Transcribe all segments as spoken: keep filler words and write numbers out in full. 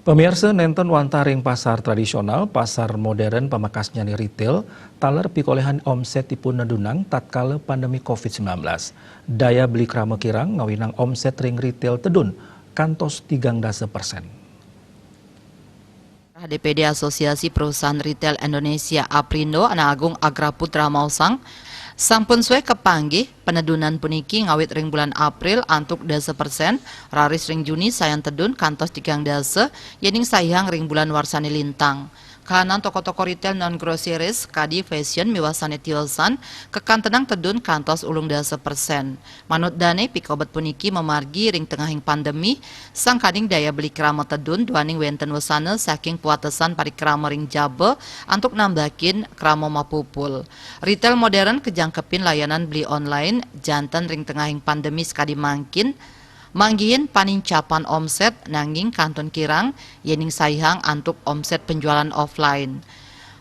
Pemirsa, nenten wantah ring pasar tradisional, pasar modern pamekasnyané retail, taler pikoléhan omsetipun nedunang tatkala pandemi covid sembilan belas. Daya beli krama kirang ngawinang omset ring retail tedun kantos tigang dasa persen. D P D Asosiasi Perusahaan Retail Indonesia, Aprindo, Anak Agung Agraputra maosang, sampun sué kapanggih panedunan puniki ngawit ring bulan April antuk dasa persen, raris ring Juni sayan tedun kantos tigang dasa, yéning saihang ring bulan warsané lintang. Kahanan toko-toko retail non groceries, kadi fashion miwah sané tiosan, kakantenang tedun kantos ulung dasa persen. Manut dané, pikobet puniki mamargi ring tengahing pandemi, sangkaning daya beli krama tedun duaning wénten wesana saking pawatesan parikrama ring jaba antuk nambakin krama mapupul. Retail modern kajangkepin layanan beli online, janten ring tengahing pandemi sakadi mangkin, manggihin panincapan omset nanging kantun kirang yéning saihang antuk omset penjualan offline.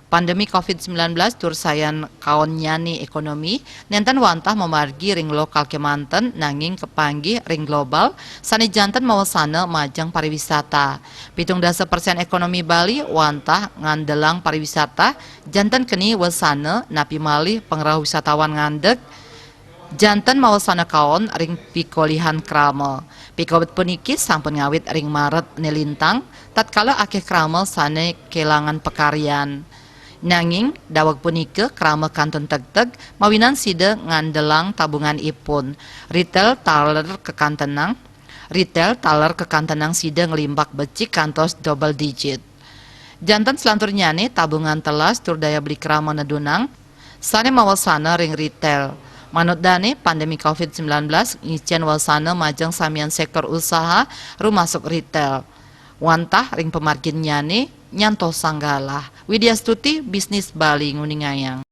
Pandemi covid sembilan belas tur sayan kaonnyané ékonomi, nenten wantah mamargi ring lokal kémanten, nanging kapanggih ring global, sané janten mawesana majeng pariwisata. Pitung dasa persen ékonomi Bali wantah ngandelang pariwisata, janten keni wesana napi malih pangrauh wisatawan ngandeg, janten mawesana kaon ring pikolihan krama. Pikobet puniki sampun ngawit ring Maret né lintang, tatkala akéh krama sané kélangan pakaryan. Nanging, daweg punika krama kantun tegteg, mawinan sida ngandelang tabunganipun. Retail taler kakantenang, retail taler kakantenang sida nglimbak becik kantos double digit. Janten selanturnyané tabungan telas tur daya beli krama nedunang, sané mawesana ring retail. Manut dané, pandemi covid sembilan belas ngicén wesana majeng samian sektor usaha, rumasuk retail. Wantah ring pamarginnyané nyantosang galah. Widya Stuti, Bisnis Bali, nguningayang.